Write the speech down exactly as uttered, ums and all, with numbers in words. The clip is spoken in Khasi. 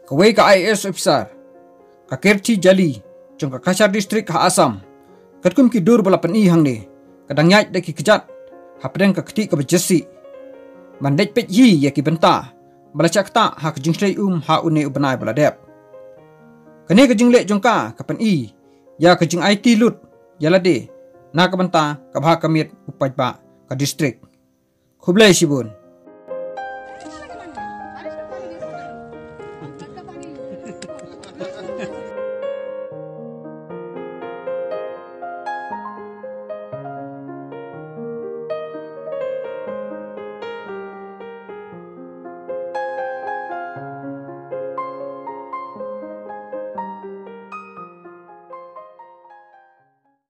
Kawei ka I A S officer, ka Kirti Jali, jong ka Cachar District ha Assam, katkum ki dur ba la pyni hangne, ka dang ïaid da ki kjat hapdeng ka kti kaba jasi ban leit peit hi ïa ki bynta ba la shah ktah ha ka jingshlei um ha une u bnai ba la dep. Kane ka jingleh jong ka ka pyni ïa ka jingaiti lut ïa lade na ka bynta ka bha ka miat u paidbah ka district. Khublei shibun.